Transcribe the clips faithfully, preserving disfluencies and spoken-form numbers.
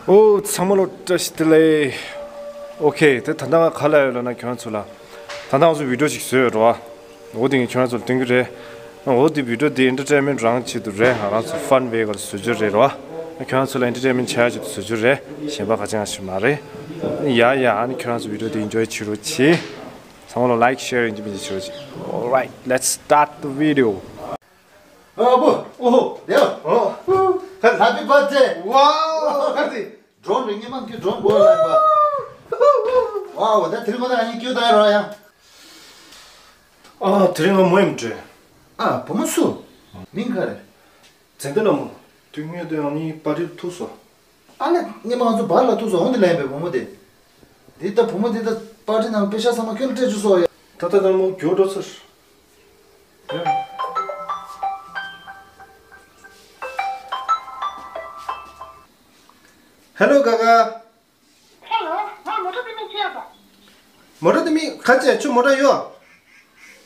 ཨོ་ཚང་མ་ལོ་བཀྲ་ཤིས་བདེ་ལེགས། ཨོ་ཁེ། དེ་ད་ལྟ་ང་ག་ལ་ཡོད་ལབ་ན། ཁྱོད་རང་ཚོ་ལ་ད་ལྟ་ང་ཚོ་བི་ཌིའོ་ཅིག་བཟོས་ཡོད་རེད་བ། འོ་དེ་ངས་ཁྱོད་རང་ཚོ་ལ་སྟོན་གྱི་རེད། འོ་དེ་བི་ཌིའོ་དེ་ཨེན་ཊར་ཊེན་མེན་ཊི་རང་ཆེད་དུ་རེད། ང་རང་ཚོ་ཕན་བྱེད་ཀྱི་བཟོ་རྒྱུ་རེད་རེད་བ། ཁྱོད་རང་ཚོ་ལ་ཨེན་ཊར་ཊེན་མེན་ཊི་བྱེད་ཡ་ཆེད་དུ་བཟོ་རྒྱུ་རེད། གཞན་པ་ག་ཅང་ཞིག་མ་རེད། ཡ་ཡ། ཨ་ནི་ཁྱོད་རང་ཚོ་བི་ཌིའོ་དེ་ཨེན་ཇོའི་བྱེད་རོགས་གྱིས། ཚང་མ་ལ་ལའིཀ་ཤེར་ཡིན་གཅིག་མིན་གཅིག་བྱེད་རོགས་གྱིས། Alright, let's start the video. ཨ་བུ། ཨོ་ཧོ། དེ། ཨོ། Happy birthday. Wow. ག་རེ། ཌོ་རོན་རེད། ཉི་མ་ཁྱོད་ཌོ་རོན་འགོ་ལ་ཡིན་པ། Wow. ད་དེ་རིང་ཁོ་ད་ཨ་ནི་ཀྱུ་ད་རོ་ཡ། ཨ། དེ་རིང་ང་མོ་ཡིན་འདྲ། ཨ། བུ་མོ་སུ། མིང་ག་རེ། ཙན་དན་ལ་མོ། དུས་ངེས་དུ་ཡང་ནི་པར་ཊི་ཐུག་སོ། ཨ་ལས། ཉི་མ་ང་ཚོ་བར་ལ་ཐུག་སོ། འོང་དེ་ལ་ཡིན་པའི་བུ་མོ་དེ། དེ་ད་བུ་མོ་དེ་ད་པར་ཊི་ནང་པེ་ཤག་ཚང་མ་ཁྱོད་ལ་སྤྲད་བཅུག་སོ་ཡ། ད་ད་ད་མོ་གྱོ་འགྲོ་ཚར། ཧེ་ལོ་ཀ་ཀ། ཧེ་ལོ། ང་མོ་ཊ་དེ་མི་ཅི་ཡ་ད། མོ་ཊ་དེ་མི་ག་ཅི་ཡ། ཁྱོད་མོ་ཊ་ཡོད།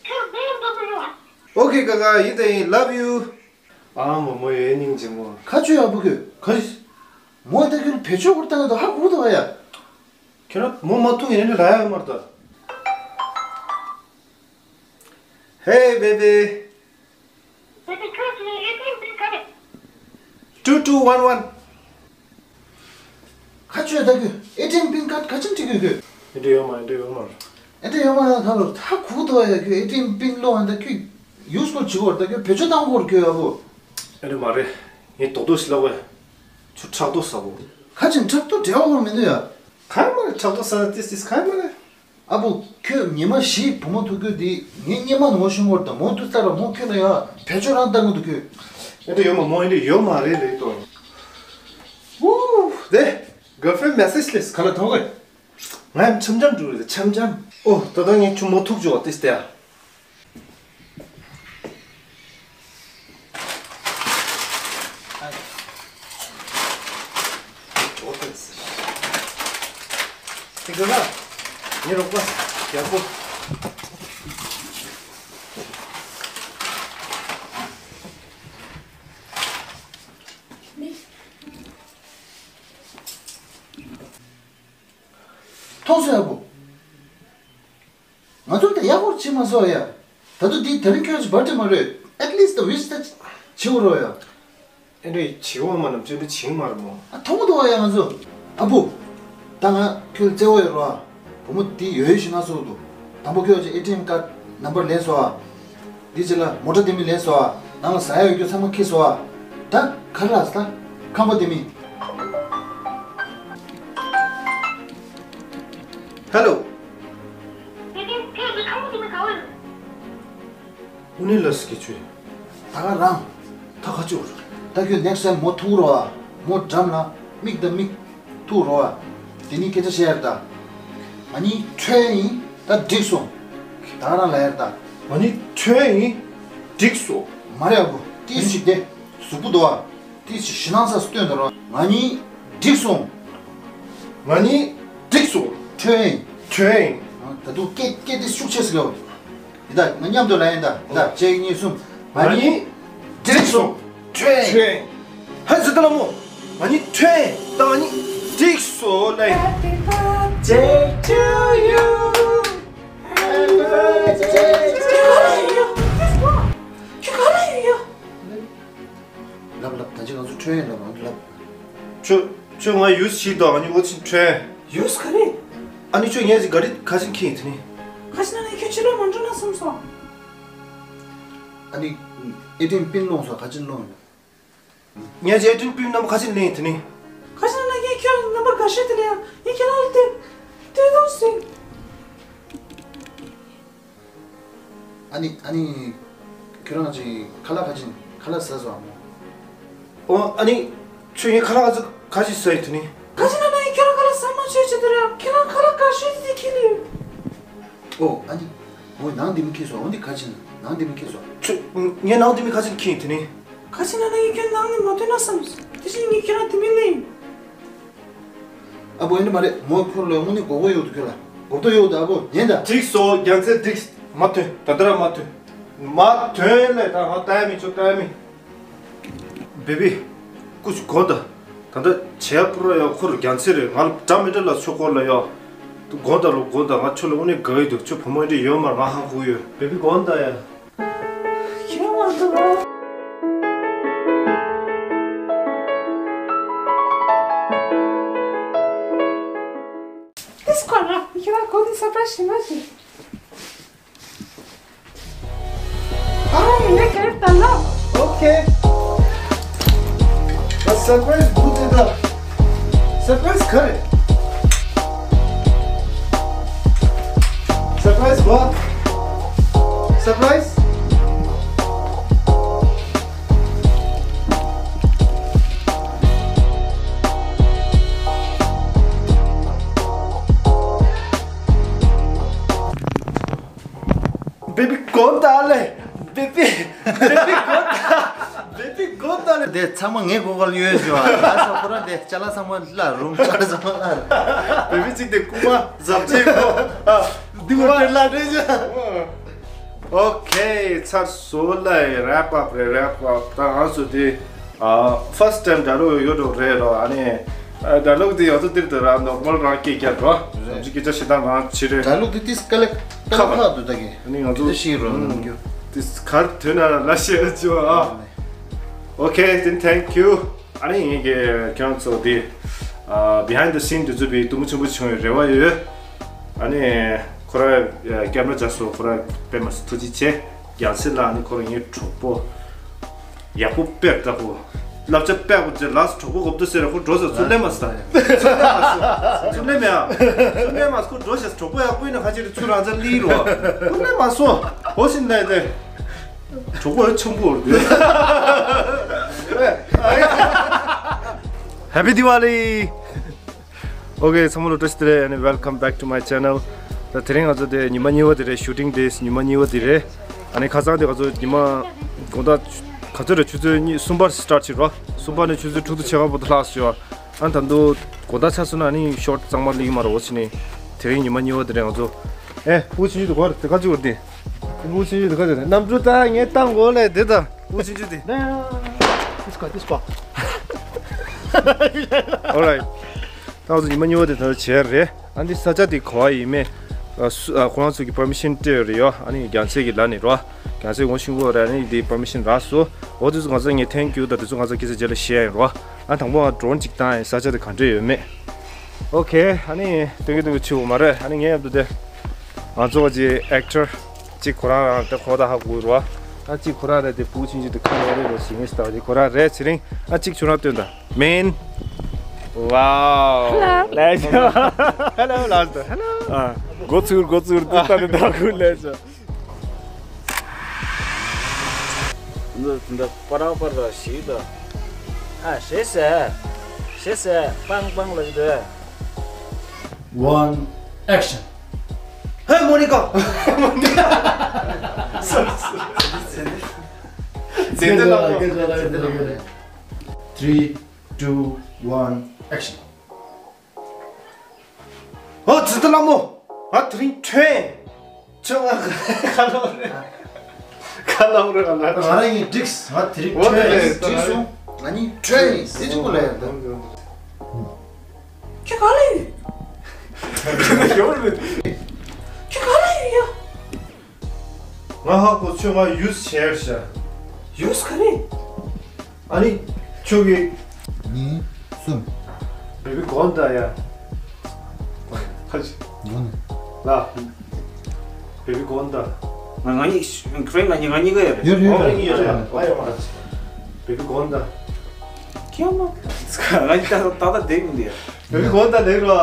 ཁྱོད་བི་ཨེམ་ཌབ་ལིའུ་ཡོད། ཨོ་ཁེ་ཀ་ཀ། ཡིན་ད་ཡིན། Love you. ཨ་མོ་མོ་ཡོད་སྙིང་རྗེ་མོ། ཁ་ཆུ་ཡག་པོ་གོ། ག་ཞིག་མོ་ད་ཁྱོད་བེད་སྤྱོད་སྐོར་བཏང་ཡོད་དོ། ཧ་གོ་དོ་ཡ། ཁྱོད་རང་མོ་མ་ཐུག་ཡིན་ནི་ལ་ཡ་མར་ད། Hey baby. Baby, ཁྱོད་ཀྱི་ཨེ་ཊི་ཨེམ་པིན་ག་རེ། Two two one one. ཁ་ཆུ་ཡ་ད་ཁྱོད་ཨེ་ཊི་ཨེམ་པིན་ཀར་ག་ཅི་འབྲི་གོ་ཁྱོད། ཨེ་འདྲ་ཡོད་མ། ཨེ་འདྲ་ཡོད་མ། ཨེ་འདྲ་ཡོད་མ་ཡ་ད་ལོ་ད་གོ་དོ་ཡ། ཁྱོད་ཨེ་ཊི་ཨེམ་པིན་ལོ་ཨ་ད་ཁྱོད་ཡུ་སི་སྐོར་བྱེད་གོ་ར། ད་ཁྱོད་བེད་སྤྱོད་བཏང་གོ་ར་ཁྱོད་ཡ་བོ། ཨེ་འདྲ་མ་རེད། ངས་རྡོག་རྡོག་ཞིག་ལབ་བས། ཁྱོད་ཕྲག་དོག་ཟ་བོ། ཁ་ཆེན་ཕྲག་དོག་འབྲེལ་བ་མི་འདུག་ཡ། ག་མ་རེད། ཕྲག་དོག་ཟ་ན་ཏིས་ཏིས་ག་མ་རེད། ཨ་བུ། ཁྱོད་ཉི་མ་བཞི་བུ་མོ་ཐུག་རྒྱུ་དེ་ངའི་སྙེ་མ་ནོར་ཤོང་གོ་ར། ད་མོ་ཐུག་ས་ར་མོ་ཁྱོད་ལ་ཡ་བེད་སྤྱོད་རང་བཏང་གི་འདུག་ཁྱོད། ཨེ་འདྲ་ཡོད་མ། མོ་ཨེ་འདྲ་ཡོད་མ་རེད་ལེ་ཏོ། ཝུ། དེ། གར་ཕི་རེན་ཌི་མེ་སེ་ཇི་སླེབས། ག་ལ་ཐོག་གི། ང་ཡང་འཆམ་འཆམ་འགྲོ་རེད། འཆམ་འཆམ། ཨོ། ད་ལྟ་ངས་ཁྱོད་མོ་ཐུག་བཅུག་ཏིས་ཏེ་ཡ། དེ་ག་ལ། ངའི་རོགས་པ་རྒྱལ་པོ། མཐོང་སོང་ཡ་བུ། ང་ཚོ་དེ་ཡག་པོ་བྱེད་མ་སོང་ཡ། ད་དུང་དེ་དེ་རིང་ཁྱོད་ཀྱི་བར་ཐི་ཌེ་མ་རེད། ཨེཊ་ལིསི་ཊི་ཝིཤ་ད་བྱེད་དགོས་རོགས་ཡ། ཨེ་འདྲ་བྱེད་དགོས་མ་ནམ་ཅི་འདྲ་བྱེད་མ་རེད་མོ། ཨ་མཐོང་མ་ཐུབ་ཡ་ང་ཚོ། ཨ་བུ། ད་ང་ཁྱོད་བརྩེ་བོ་ཡོད་རོགས། བུ་མོ་དེ་ཡོད་ཡོད་ཞིག་ང་ཚོ་འདུག་དང་པོ་ཁྱོད་ཀྱི་ཨེ་ཊི་ཨེམ་ཀར་ཌི་ནམ་བར་ལེན་སོང་ཨ། དེ་རྗེས་ལ་མོ་ཊ་དེ་མི་ལེན་སོང་ཨ། ནང་ལ་ཟ་ཡ་ཡོད་རྒྱུ་ཚང་མ་འཁྱེར་སོང་ཨ། ད་ག་རེ་ལབ་སོང་ད། ཁང་པ་དེ་མི། ཧེ་ལོ། དེ་རིང་ཁྱོད་ཀྱི་ཁང་པ་དེ་མི་ག་བར། དངོས་གནས་ལ་སི་ཀེ་ཆུ་ཡིན། ད་ག་རང་། ད་ག་ཅོར། ད་ཁྱོད་ནེག་སི་ཊེམ་མོ་ཐུག་རོགས་ཨ། མོ་འགྲམ་ལ་མིག་དང་མིག་ཐུག་རོགས་ཨ། དེ་ནི་སྐད་ཆ་བཤད་ཡར་ད། ང་གཉིས་ཕྲད་ཡིན། ད་འགྲིག་སོང་། ད་ག་རང་ལ་ཡར་ད། ང་གཉིས་ཕྲད་ཡིན། འགྲིག་སོང་། མ་རེད་ཨ་བུ། ཏིས་ཞིག་དེ། གཟུགས་པོ་དོ་ཨ། ཏིས་ཞིག་ཞེ་སྣང་ས་སུ་སྟོན་ད་རོགས། ང་གཉིས་འགྲིག་སོང་། ང་གཉིས་འགྲིག་སོང་། ཕྲད་ཡིན། ཕྲད་ཡིན། ད་དུང་སྐད་སྐད་དེ་ཤུགས་ཆེ་ཟིག་ཨ་བུ། ཡི་ད། ང་མཉམ་དུ་ལ་ཡིན་ད། ད་གཅིག་གཉིས་གསུམ། ང་གཉིས་འགྲིག་སོང་། ཕྲད། ཕྲད། ཧན་ཟི་ད་ལ་མོ། ང་གཉིས་ཕྲད། ད་ང་གཉིས་འགྲིག་སོང་ལ་ཡིན། Happy birthday to you. Happy birthday to you. ཁྱོད་ག་ལ་ཡོད་ཡ། ལབ་ལབ། ད་ཅི་ང་ཚོ་ཕྲད་ཡིན་ལབ་ང་ཚོ་ལབ། ཁྱོད་ཁྱོད་ང་ཡུས་ཤིག་དང་ཨ་ནི་འོ་ཆིན་ཕྲད། ཡུས་ག་རེ། ཨ་ནི་ཁྱོད་ངས་ཅིག་ག་རེ་ཁ་ཆེན་ཁྱེད་ཡིན་དེ་ནི། ཁ་ཆེན་ན་ནི་ཁྱོད་ཕྱི་ལོགས་མ་འགྲོ་ན་བསམ་སོང་། ཨ་ནི་ཨེ་ཊི་ཨེམ་པིན་སློང་སོང་། ཁ་ཆེན་སློང་ཡོད། ངས་ཅིག་ཨེ་ཊི་ཨེམ་པིན་ནམ་ཁ་ཆེན་ལེན་ཡིན་དེ་ནི། ཁ་ཆེན་ན་ངས་ཁྱོད་ནམ་བར་ག་ཤེད་དེ་ལེན་ཡ། ངས་ཁྱེད་རང་ལ་དེ་དེ་དུང་སིང་། ཨ་ནི་ཨ་ནི། ཁྱོད་རང་ཅིག་ཁ་ལག་ཁ་ཆེན་ཁ་ལག་ཟ་སོང་ཨ་མོ། ཨོ་ཨ་ནི། ཁྱོད་ངའི་ཁ་ལག་ཁ་ཆེན་ཁ་ཅིག་ཟ་ཡི་དེ་ནི། ཁ་ཆེན་ན་ན་ཡི་ཁྱོད་རང་ཁ་ལག་ཟ་མ་བྱོས་ཅི་དེ་ར། ཁྱེད་རང་ཁ་ལག་ཁ་ཤས་དེ་ཁྱི་ལི། ཨོ་ཨ་ནི། མོ་ནང་དེ་མི་ཁྱི་སོང་། འོ་འདི་ཁ་ཆེན་ནང་དེ་མི་ཁྱི་སོང་། ཁྱོད་ངའི་ནང་དེ་མི་ཁ་ཆེན་ཁྱི་ཡི་དེ་ནི། ཁ་ཆེན་ན་ན་ཡི་ཁྱོད་ནང་ནི་མ་ཐོན་ན་བསམ། དེ་བཞིན་ངས་ཁྱེད་རང་དེ་མི་ལི། ཨ་བོ་ཨེ་འདྲ་མ་རེད། མོ་ཁྱོད་ལ་དངོས་གནས་མགོ་སྐོར་ཡོད་འདུག་ཁྱོད་ལ་མགོ་སྐོར་ཡོད་འདུག་ཨ་བོ་ཉན་ད། འགྲིག་སོང་། རྒྱལ་མཚན་འགྲིག་མ་ཐོན། ད་ལྟ་ར་མ་ཐོན། མ་ཐོན་ལས་ད་ཧ་ལྟ་མི་ཆོག་ལྟ་མི། བེ་བི། ཀུ་ཅི་གོ་ད། ད་ལྟ་བྱས་པ་ར་ཡོད། ཁོ་ར་རྒྱ་མཚོ་རེད། ང་ལ་འདྲ་མི་འདྲ་ལ་ཆོག་སྐོར་ལ་ཡོད། དགོངས་དག་ལོ། དགོངས་དག་ང་ཁྱོད་ལ་དངོས་གནས་དགའ་གི་འདུག་ཁྱོད་བུ་མོ་འདྲ་ཡོད་མ་རེད། ང་ཧ་གོ་ཡོད། Baby དགོངས་དག་ཡ། ཁྱོད་མ་འདུག This corner, you cannot go to surprise emoji. ཨ་ནི་ངས་ཁྱེད་ལ་ལབ། Okay. ད་སར་པ་རའི་སི་བུ་དེ་ད། སར་པ་རའི་སི་ག་རེ། སར་པ་རའི་སི་what? སར་པ་རའི་སི། Baby དགོངས་དག་ལེ། Baby, baby དགོངས་དག Baby དགོངས་དག་ལེ། དེ་ཚང་མ་ངའི་མགོ་སྐོར་ལ་ཡོད་ཞུ་བ། ང་ཚོ་ཁོ་རང་དེ་ཅ་ལག་ཚང་མ་སླར་རུམ་ཅ་ལག་ཚང་མ་སླར། Baby གཅིག་དེ་རྐུན་མ་ཟབ་ཆེན་གོ། འདི་བ་དེ་ལ་རེད་ཞུ། Okay ཚར་སོང་ལེ། Wrap up རེད། Wrap up ད་ང་ཚོ་དེ། ཨ། first time ཌ་ལོག་ཡོད་འགྲོ་རེད་རོ། ཨ་ནི། ཨ། ཌ་ལོག་དེ་ཡོད་ཚོ་དེར་དུ་ར་ནོར་མལ་རང་སྐད་རྒྱག་རོ། རེད། ཅི་སྐད་ཆ་བཤད་སྟངས་རང་ཅི་རེད། ཌ་ལོག་དེ་ཏིས་ཀ་ལེ་ཀ་ལེ་ཁག་འདུག་ད་གི། ཨ་ནི་ང་ཚོ་དེ་ཤེས་རོ་ནམ་རྒྱུ། ཏིས་གར་དོན་ན་ལ་ཤེས་ཅོ་ཨ། Okay then thank you. ཨ་ནི་ངས་ཀྱི་ཁྱོད་ཚོ་དེ། ཨ། behind the scene དེ་ཚོ་བི་དུམ་བུ་ཆེན་པོ་བྱུང་བའི་རེ་བ་ཡོད། ཨ་ནི་ཁོ་ར་ཀེམ་ར་ཇ་སོ་ཁོ་ར་དཔེ་མ་སྲིད་ཐུགས་རྗེ་ཆེ། རྒྱལ་སྲས་ལགས་ཨ་ནི་ཁོ་ར་ངའི་གྲོགས་པོ། ཡག་པོ་དཔེ་ལྟ་བུ། བསླབ་བྱ་དཔེ་བུ་ཚེ་ལགས་གྲོགས་པོ་གོ་བསྡུ་ཟེར་ཁོ་འགྲོ་ཟེར་ཚུར་ལེན་མ་ཟེར། ཚུར་ལེན་མེད་ཨ། ཚུར་ལེན་མ་ཁོ་འགྲོ་ཞེས་གྲོགས་པོ་ཡག་པོ་ཡིན་ན་ཁ་ཆེ་རེ་ཚུར་རང་ཚ་ལི་རོ། ཁོ་ལེན་མ་སོ། འོ་ཞིན་ལེ་དེ། གྲོགས་པོ་ཆུང་པོ་རེད། Happy Diwali. Okay ཚང་མ་ལ་བཀྲ་ཤིས་བདེ་ལེགས། ཨ་ནི་welcome back to my channel. ད་དེ་རིང་ང་ཚོ་དེ་ཉི་མ་གཉིས་པ་དེ་རེད། Shooting days ཉི་མ་གཉིས་པ་དེ་རེད། ཨ་ནི་ཁ་སང་དེ་ང་ཚོ་ཉི་མ་དགོང་དག་ག་ཚོད་རེད། ཆུ་ཚོད་གཉིས་གསུམ་པར་start བྱས་རོ། གསུམ་པ་ནས་ཆུ་ཚོད་དྲུག་ཏུ་ཕྱེད་ཀ་བར་དུ་ལྷག་སོང་། ཨ་ནི་ད་དུང་དགོང་དག་ཆ་སོང་ན་ཨ་ནི་shot གཙང་མ་ལིག་མ་རོ་བྱས་ནས་དེ་རིང་ཉི་མ་གཉིས་པ་དེ་རེད། ང་ཚོ་ཨེ་ཕྲུ་གུ་ཆུང་ཆུང་དེ་ག་རེད། དེ་ག་ཅིག་བར་དེ། ཕྲུ་གུ་ཆུང་ཆུང་དེ་ག་ཅིག་རེད། གནམ་གྲུ་ད་ངས་བཏང་དགོས་ལེ་དེ་ད། ཕྲུ་གུ་ཆུང་ཆུང་དེ། This guy, this guy. Alright. ད་ང་ཚོ་ཉི་མ་གཉིས་པ་དེ་ད་བྱས་རེད། ཨ་འདི་ས་ཆ་དེ་ག་བ་ཡིན་མེད། ཨ་སུ་ཨ་ཁོ་རང་ཚོ་གི་permission སྤྲད་ཡོད་རེད་ཡོ། ཨ་ནི་རྒྱལ་སྲས་ཀྱི་ལ་ནས་རོ། རྒྱལ་སྲས་ངོ་ཤེས་ཀྱི་རེད། ཨ་ནི་དེ་permission རག་སོང་། འོ་དེ་ཚོ་ང་ཚོ་ངས་thank you ད་དེ་ཚོ་ང་ཚོ་སྐད་ཆ་རྗེས་ལ་བཤད་ཡིན་རོ། ཨ་དང་པོ་ང་drone གཅིག་བཏང་ཡིན། ས་ཆ་དེ་ག་འདྲ་ཡོད་མེད། Okay ཨ་ནི་སྟོན་གི་འདུག་ཆུ་བོ་མ་རེད། ཨ་ནི་ངའི་ཡབ་དུ་དེ། ང་ཚོ་གི་actor གཅིག་ཁོ་རང་རང་དེ་ཁོ་ད་ཧ་གོ་རོ། ཨ་གཅིག་ཁོ་རང་རེད། དེ་ཕྲུ་གུ་ཆུང་ཆུང་དེ་ཁ་ནས་རེད་རོ་ཞིག་ངས་ལྟ་བ་དེ་ཁོ་རང་རེད། ཚེ་རིང་ཨ་གཅིག་ཁྱོད་རང་སྟོན་ད། Man. Wow. Hello. Hello. Hello. ཨ་འགོ་ཚུགས་འགོ་ཚུགས་དུ་ལྟ་ནས་ད་ཁུ་ལས་ཆོ། འདི་འདི་པ་ར་པ་ར་ཞིག་ད། ཨ་ཞེས་ཟེར། ཞེས་ཟེར། པང་པང་ལ་འདི། One action. Hey Monica. Sorry, sorry. ཛེ་ཏེ་ལ། Three, two, one, action. ཨོ་ཛེ་ཏེ་ལ་མོ། ང་དེ་རིང་ཁྲོས། ཁྱོད་ང་ཁ་ལོ་རེ། ཁ་ལོ་རེ་ང་ལ། ང་རང་ཡིན་འགྲིགས། ང་དེ་རིང་ཁྲོས། འགྲིགས་སོང་། ང་ནི་ཁྲོས་ཡིན་ཟེར་གྱི་མོ་ལ་ཡང་ད། ཁྱོད་ག་ལ་ཡོད། ཁྱོད་ག་ལ་ཡོད། ཁྱོད་ག་ལ་ཡོད་ཡ། ང་ཧ་གོ། ཁྱོད་ང་ཡུས་བྱས་ཤག་ཡུས་ག་རེ། ཨ་ནི་ཁྱོད་ཀྱི། གཉིས། གསུམ། བེ་བི་དགོངས་དག་ཡ། ཁ་ཅིག་དགོངས་ནས། ལ། བེ་བི་དགོངས་དག་ང་ང་གཉིས་ཁྲོས་ང་གཉིས་ང་གཉིས་ཀ་ཡོད་རེད། ཡོད་རེད་ཨོ་ཡོད་རེད། ང་ཡོད་མ་རེད། བེ་བི་དགོངས་དག་ཁྱོད་མ། ང་གཉིས་ད་ད་ད་བསྡད་མི་འདུག་ཡ། བེ་བི་དགོངས་དག་ལེགས་རོ།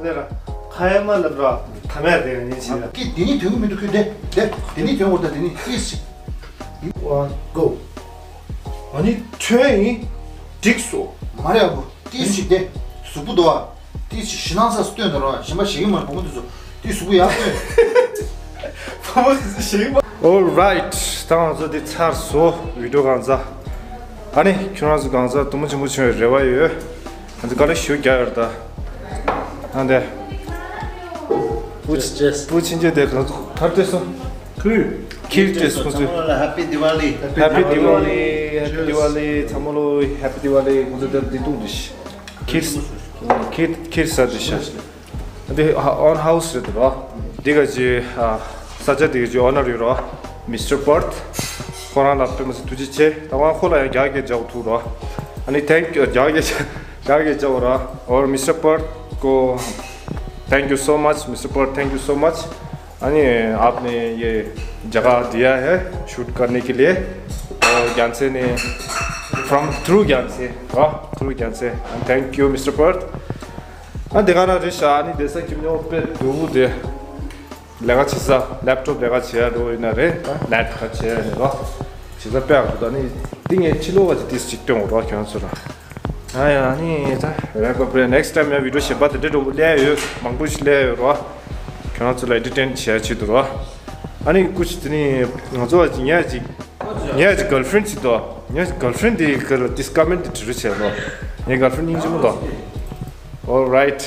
ལེགས་ར། ཁ་ཡ་མ་ལབ་ར། ཐ་མ་རེད་ངས་བྱས་ལ། ཀི་དེ་ནི་དོན་གི་མི་འདུག་ཁྱོད་དེ་དེ་དེ་ནི་དོན་འོར་ད་དེ་ནི་ཏིས་ཅིག One, go. ཨ་ནི་ཁྲོས་ཡིན། འགྲིགས་སོ། མ་རེད་ཨ་བུ། ཏིས་ཅིག་དེ། གཟུགས་པོ་འདུག་ཨ། ཏིས་ཅིག་ཞེད་སྣང་ས་སུ་སྟོན་ད་རོ། གཞན་པ་ཞེད་ཀྱི་མ་རེད། བུ་མོ་དེ་ཚོ་ཏིས་གཟུགས་པོ་ཡག་སྟོན། བུ་མོ་དེ་ཚོ་ཞེད་ཀྱི་མ། Alright ད་ང་ཚོ་འདི་ཚར་སོ། བི་ཌི་ཡོ་གང་ཚ། ཨ་ནི་ཁྱོད་རང་ཚོ་གང་ཚ་དུམ་བུ་ཆེན་པོ་བྱུང་བའི་རེ་བ་ཡོད། ང་ཚོ་དཀའ་ལས་ཞེ་པོ་རྒྱག་ཡོད་རེད་ད། ཨ་འདི། བུ་ཆེན་ཆེ་དེ་ག་ཚོད་གར་སྟེར་སོང་། ཁུལ། ཁིར་སྟེར་སོང་ཚུལ། Happy Diwali. Happy Diwali. Happy Diwali. ཚང་མ་ལོ་Happy Diwali. ཁོང་ཚོ་དེར་བདེ་སྡུག་འདི་ཤི། ཁིར་ཁིར་ཁིར་ས་དེ་ཤ། འདི་ཨོན་ཧའུ་སི་རེད་རོ། འདི་ག་ཅི་ས་ཆ་འདི་ག་ཅི་ཨོ་ནར་ཡོད་རོ། མི་སི་ཊར་པར་ཐི། ཁོ་རང་ལ་དཔེ་མ་སྲིད་ཐུགས་རྗེ་ཆེ། ད་ང་ཁོ་ལ་ཡང་རྒྱག་རྒྱག་རྒྱག་ཐུག་རོ། ཨ་ནི་thank you རྒྱག་རྒྱག་རྒྱག་རྒྱག་རྒྱག་རོ། Or Mister Park go, thank you so much, Mister Park, thank you so much. यानी आपने ये जगह दिया है शूट करने के लिए। और ज्ञान से ने, from through ज्ञान से, हाँ, through ज्ञान से। And thank you, Mister Park. ཨ་དེ་ག་ན་རེ་ཤ་ཨ་ནི་དེ་ས་ཁྱིམ་ཉོ་པེ་དུ་དེ་ལས་ཀ་བྱེད་ས་ལེབ་ཊོབ་ལས་ཀ་བྱེད་ཡ་འགྲོ་ཡིན་ན་རེད། ད་ནེཊ་ཁ་བྱེད་ཡ་ནི་རོ། བྱེད་ས་དཔེ་ཨ་འགྲོ་ད་ནི་ཏིང་ངེ་ཕྱི་ལོགས་ཀ་ཅིག་ཏིས་ཅིག་སྟོན་འོ་རོ་ཁྱོད་ཚོ་ར། ཨ་ཡ་ནི་ད་རེ་གོ་པེ་next time ཡ་བི་ཌིའོ་གཞན་པ་དེ་འདྲ་འགྲོ་ལས་ཡོད་མང་པོ་ཞིག་ལས་ཡོད་རོ། ཁྱོད་ཚོ་ལ་ཨེན་ཊར་ཊེན་བྱེད་ཡ་ཆེད་དུ་རོ། ཨ་ནི་ཀུ་ཤི་དེ་ནི་ང་ཚོ་བ་ཅིག་ངས་ཅིག་ངས་ཅིག་གརལ་ཕི་རེན་ཌི་ཅིག་དོ། ངས་གརལ་ཕི་རེན་ཌི་དེ་གར་ཏིས་ཀ་མེན་ཊི་དེ་བྲིས་རུ་བྱས་རོ། ངའི་གརལ་ཕི་རེན་ཌི་སྙིང་རྗེ་མོ་དོ། All right.